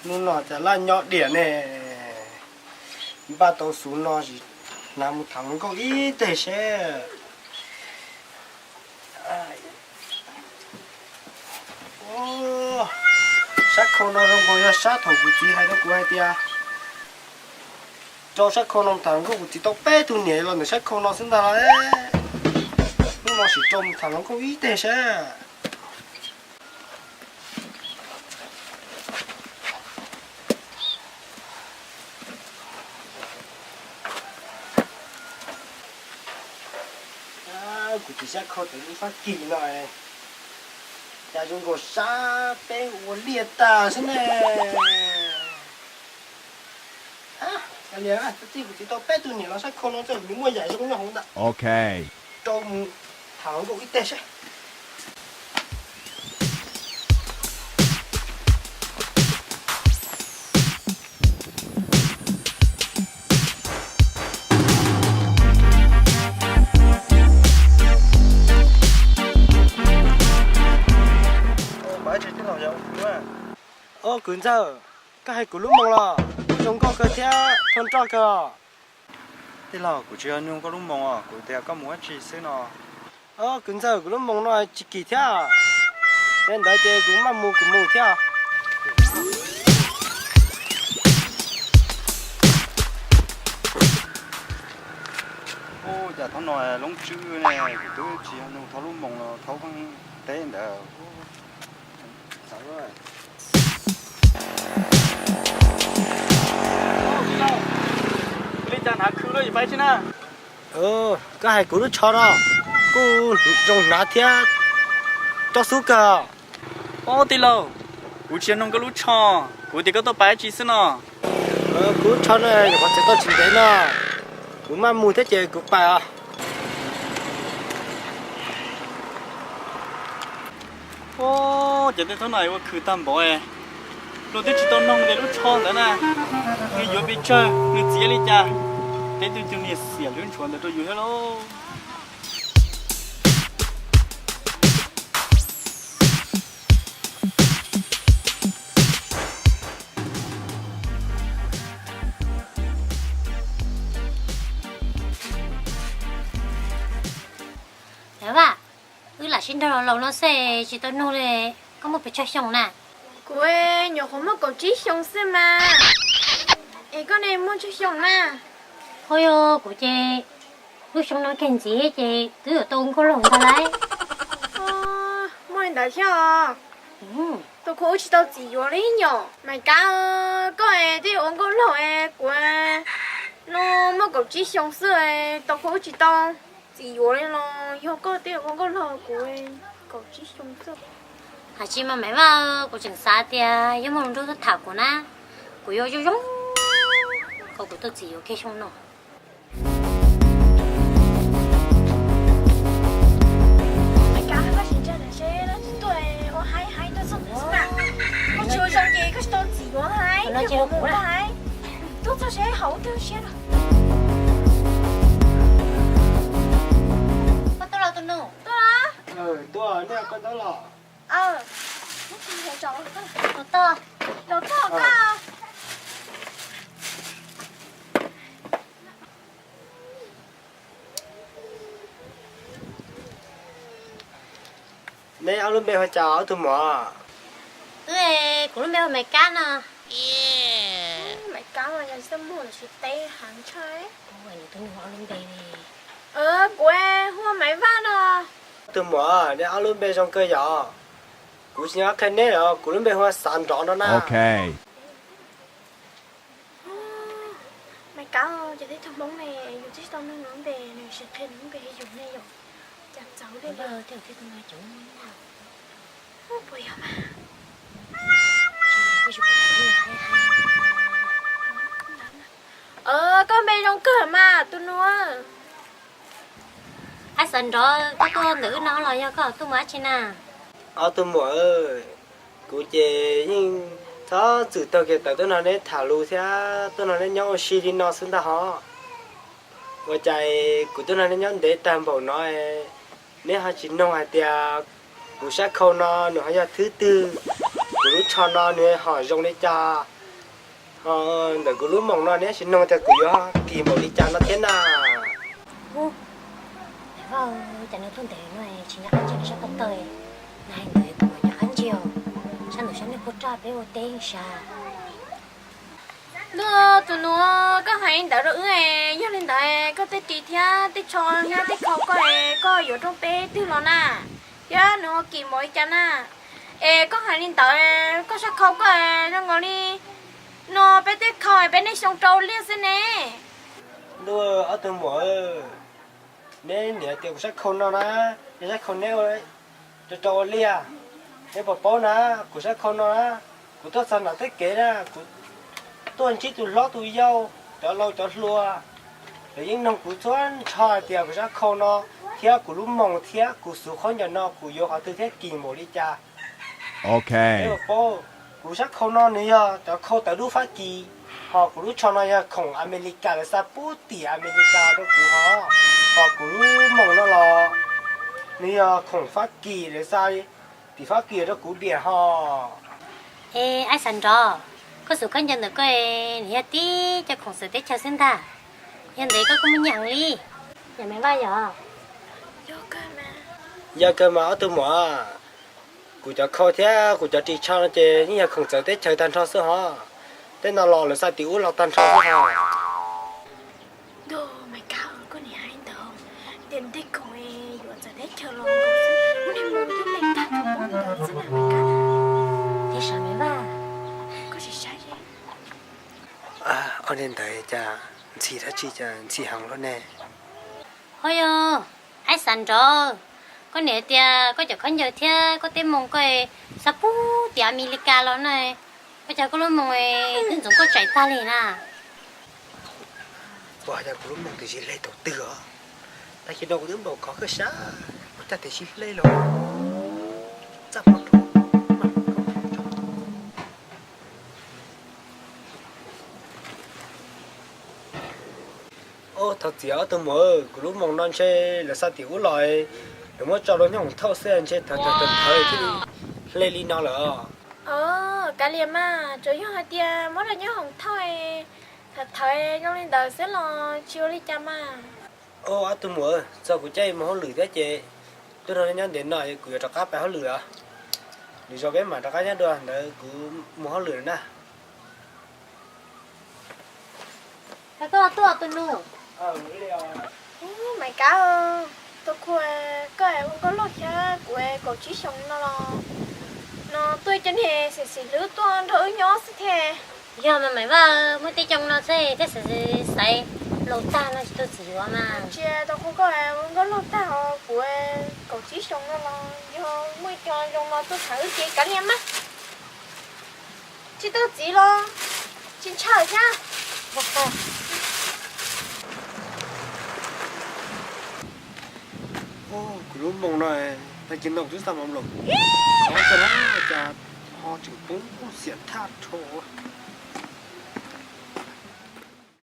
Hnub no cas laj nyob diam ne, npaj tau xub no es hnav mus tham hluas nkauj ib teg seb. Sab khau no zoo nkaus yog sab thaum kuv txiv hais rau kuv hais tias rau sab khau no tham hluas nkauj, kuv txiv tau peb tug niam los ntawm sab khau no xwb ntag lauj. Hnub no sim rau mus tham hluas nkauj ib teg seb. Kuv txiv sab khau tawm lub fab kis no, cas zoo nkaus sab peb ua liaj tag xwb ne. Kav liam, txij kuv txiv tau peb tug niam los sab khau no txawm nws muaj yam zoo nyob hauv ntawm. Rau mus tham hluas nkauj ib teg seb. Ob, kwv ntxawg, koj hais kuv lub moos los kuj zoo nkauj kawg thiab thoj nroj kawg. Tij laug, kuv tsis yog nug koj lub moos os, kuv tias koj mus dab tsi xwb no. Ob, kwv ntxawg, kuv lub moos no tsis kim thiab. Yog ntawd ces kuv maj mus kuv mus thiab. Ub, cas thaum no loob tswb ne, kuv twb tsis yog nug thov lub moos los thov pheej teb ntawd. Li cas hnav khw lub yim pais tsi na? Koj hais kuv lub tsho no kuj zoo hnav thiab cob xub kawg. Ob tij laug, kuv tsis yog nug koj lub tsho, kuv tias koj tuaj pais dab tsi xwb no. Kuv lub tsho no nyuam qhuav txiav tau tsis ntev no, kuv maj mus thiab ces kuv pais os. Ob, ces tej thaum no ua khw tag npaum, luag twb tsis tau noog tias lub tsho ntawd na, nws yuav pes tsawg, nws txiav li cas, tej tug cug niag xiam lub ntshuav ntawd rau yus thiab lauj. Maiv Vaj, wb lam sib nrog laus no xwb tsis tau nug li, koj muaj pes tsawg xyoo na? Kuv nyuam qhuav muaj kaum tsib xyoo xwb mas. Es koj ne muaj tsawg xyoo na? Ho yog kuv ces lub xyoo no kawg ntxiv ces twb yuav tau nkauj laug ntag lauj. Muaj li ntawd thiab os. Tus kuv wb tsis tau txim yuav li nyom. Maiv Kab, koj twb yuav ua nkauj laug es kuv no muaj kaum tsib xyoo xwb, tus kuv wb tsis tau txim yuav li los yog koj twb yuav ua nkauj laug kuv kaum tsib xyoo xwb. Hais tsis mas Maiv Vaj, kuv tseem xav tias yog muaj hluas nraug tuaj tham kuv na, kuv yuav zoo zoo kom kuv tau txim yuav kiag xyoo no. Maiv Kab, koj sim ntsia ntawm seb dab tsi tuaj ua haib haib tuaj txog ntawd xwb na. Koj tsis ua zoo ces koj tsis tau txim yuav haib, mus haib. Tuaj txog seb hauv twg siab no. Koj tuaj los tus nus? Tuaj los. Tuaj, nej koj ntaub los. Los txog, los txog koj. Neb ob lub npe hu cas ob tug muam? Wb, kuv lub npe hu Maiv Kab no. Maiv Kab mas yog txaj muag los sis teb heev tshaj. Kuv hu Maiv Vaj no. Ob tug muam, neb ob lub npe zoo kawg yom. Kuv tsis nyob qhia neb los kuv lub npe hu ua Xav Nrov no na. Maiv Kab, ces tej tug Hmoob ne yus twb tsis tau nug nws lub npe, nws sim qhia nws lub npe yus ne yom. Cas txawv li. Puas yog mas? Koj npe zoo kawg mas tus nus. Ab, Xav Nrov, koj tuaj ntawm wb no los yog koj tuaj mus dab tsi na? Ob tug muam, kuv ces yeej txhob txwm taug kev tawm tuaj nrog neb tham lus thiab tuaj nrog neb nyob ua si li no xwb ntag hos. Ua cas kuv tuaj nrog neb nyob ntev tag npaum no, neb ho tsis noog hais tias kuv sab khau no nws ho yog thwb twg, kuv lub tsho no nws ho zoo li cas, Ntawm kuv lub moos no neb sim nug tias kuv yuav kis npaum li cas no thiab na. Vaj, cas nws tuaj ntev no tsis nco qab ntsia nws sab ko taw, nws hais ntawd kuv mam nco qab ntsia, sab ntawm sab niag puag raj peb ua teb sas. Ntuj, tus nus, koj hais li ntawd rau wb, yog li ntawd koj tej ris thiab tej tsho thiab tej khau koj, koj yuav rooj peb twg los na? Thiab nws ho kim npaum li cas na? Es koj hais li ntawd, koj sab khau koj zoo nkaus li no peb tej khau peb niaj xyoo rau liaj xwb ne. Ntuj, ob tug muam, neb niam tias kuv sab khau no na, yog sab khau neb rau rau ua liaj. Neb puas paub na, kuv sab khau no na, kuv tuaj txog nram tej kev na, kuv tuaj ntsib tus hlob tus yau, cov laus cov hluas, lawv yeej nug kuv txhua nrho hais tias kuv sab khau no thiab kuv lub moos thiab kuv xuv khaub ncaws no kuv yuav qhov twg thiab kis npaum li cas. Neb puas paub, kuv sab khau no nws yog cov khau tawv dub Fab Kis, ho kuv lub tsho no yog khoom Amelikas, lawv xa pub tim Amelikas rau kuv hos, ho kuv lub moos no los nws yog khoom Fab Kis, lawv xa tim Fab Kis rau kuv diam hos. Es aib xav nrov, koj xuv khaub ncaws ntawm koj nws yog tib cov khoom txawv teb chaws xwb ntag, yog ntawd koj kuj muaj nyiaj heev li. Yog me Vaj yog? Yog kawg mas ob tug muam, kuv cov khau thiab kuv cov ris tsho no ces yeej yog khoom txawv teb chaws tag nrho xwb hos. Tej no los lawv xa tim ub los tag nrho xwb hos. Ntuj, Maiv Kab, koj niam hais ntawd tias tej khoom yuav txawv teb chaws los nkaus xwb, muaj niag moo twb hle tag thaum ub ntawd xwb na Maiv Kab. Tiag sav me Vaj? Koj sim saib seb. Ob niag ntawd cas ntxhi dab tsi cas ntxhi heev luaj ne? Ho yog, aib xav nrov, koj niam tias koj cov khaub ncaws thiab koj tej moo koj xa pub tim Amelikas los na, ua cas koj lub moos twb ntxoov koj tsaim tag li na? Puas yog kuv lub moos tiam sis hle thaum twg os? Tag kis no kuv twb npaum khov kawg sab, ua cas tiam sis hle los txaj muag rau. Thov txim ob tug muam, kuv lub moos no ntshe lawv xa tim ub los, lawv muab tso rau nyob hoom thauj xwb ntshe thawv thawv thawv thiaj li hle li no lawm. Os, kav liam mas, tsuas yog hais tias muab rau nyob hoom thauj, thawv thawv zoo li ntawd xwb los tsis ua li cas mas. Os, ob tug muam, txog kuv caij mus hauj lwm thiab ces tuaj nrog neb nyob ntev no kuv yuav rov qab pais hauj lwm os. Lwm zaus peb mam rov qab nyob dua, ntawd kuv mus hauj lwm lawm na. Koj tuaj tus nus. Maiv Kab, tus khuj, koj ua nkauj laug thiab kuv kaum tsib xyoos no los, no tuaj cov niag xeem xeem hlwb tuaj nrog wb nyob xwb thiab. Yog mas Maiv Vaj, muaj tej xyoo no xwb thiaj xaiv xaiv laus tag no tsis tau txiv yuav mas. Tsis tau, koj ua nkauj laug tag os, kuv kaum tsib xyoos no los yog muaj cov zoo no tuaj tham wb ces kav liam mas. Tsis tau txiv los tsis ntshaw thiab. Kuv lub moos no, tag kis no kuv twb xa mov los kuv qhov xwb na, cas ho tseem poob xiam thaj rho ua.